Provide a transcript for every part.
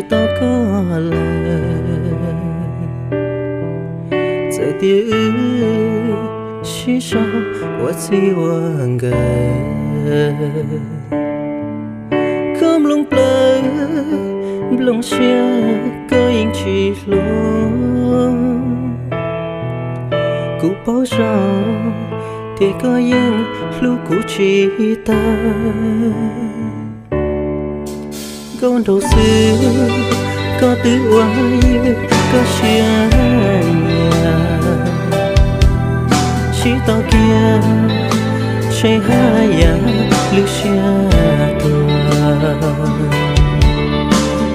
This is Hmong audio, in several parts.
tau koj lawm. Txawm tias wb sib sau ua txij ua nkawm, koj nplooj plawv nplooj siab koj yeej tsis hlub. Kuv paub zoo tias koj yeej hlub kuv tsis tag. Nkauj nraug xwb, koj twb ua ywg koj siab nyiam, sib tau kiag tsheej haj yam lub siab tuag.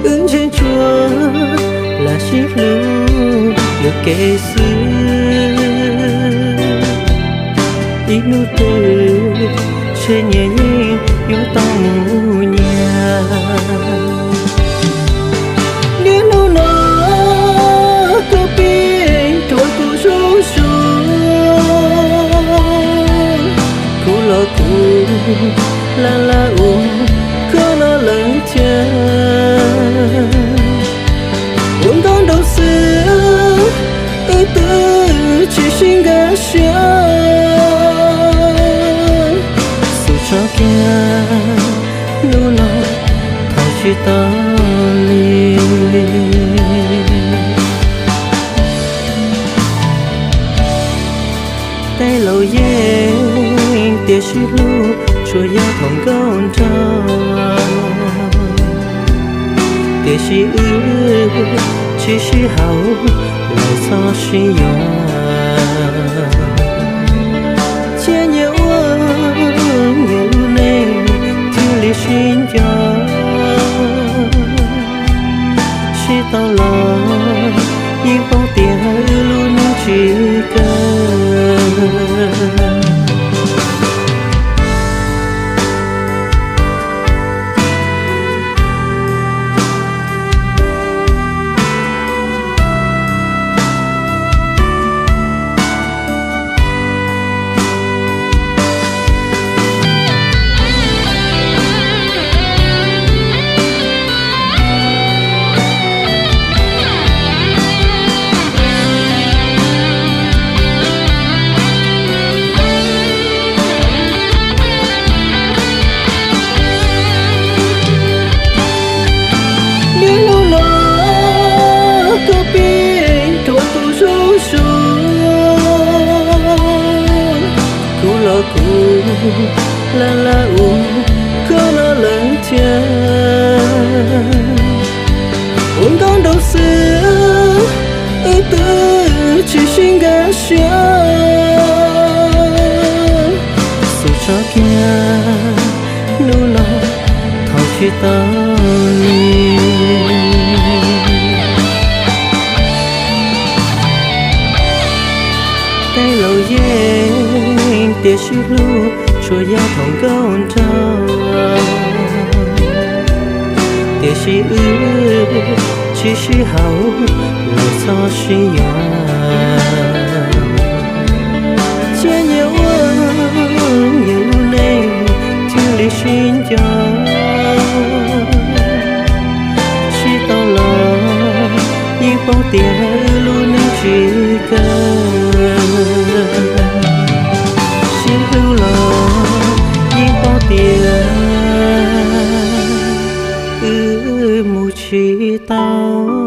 Wb ntshe tsuas lam sib hlub yuam kev xwb, ib hnub twg ntshe nyias yeej yuav tau mus nyias. Niaj hnub no koj pib rhuav kuv zuj zus, kuv los kuv laj laj ua koj los lawm thiab. Ua nkauj nraug xwb, wb twb tsis sib nkag siab, xub tso kiag hnub no thaum tsis tau li. Tej laus yeej tias sib hlub tsuas yog thaum nkauj nraug, tiam sis wb tsis sib haum los txhob sib yuam. Cia nyias ua nyias lub neej thiaj li sib nco. Sib tau los yeej paub tias wb lub neej tsis kawg. Niaj hnub no koj pib rhuav kuv zuj zus, kuv los kuv laj laj ua koj los lawm thiab. Ua nkauj nraug xwb, wb twb tsis sib nkag siab, xub tso kiag hnub no thaum tsis tau li. Tej laus yeej tias sib hlub tsuas yog thaum nkauj nraug, tiam sis wb tsis sib haum los txhob sib yuam. Cia nyias ua nyias lub neej thiaj li sib nco. Sib tau los yeej paub tias wb lub neej tsis kawg. Sib hlub los yeej paub tias wb mus tsis tau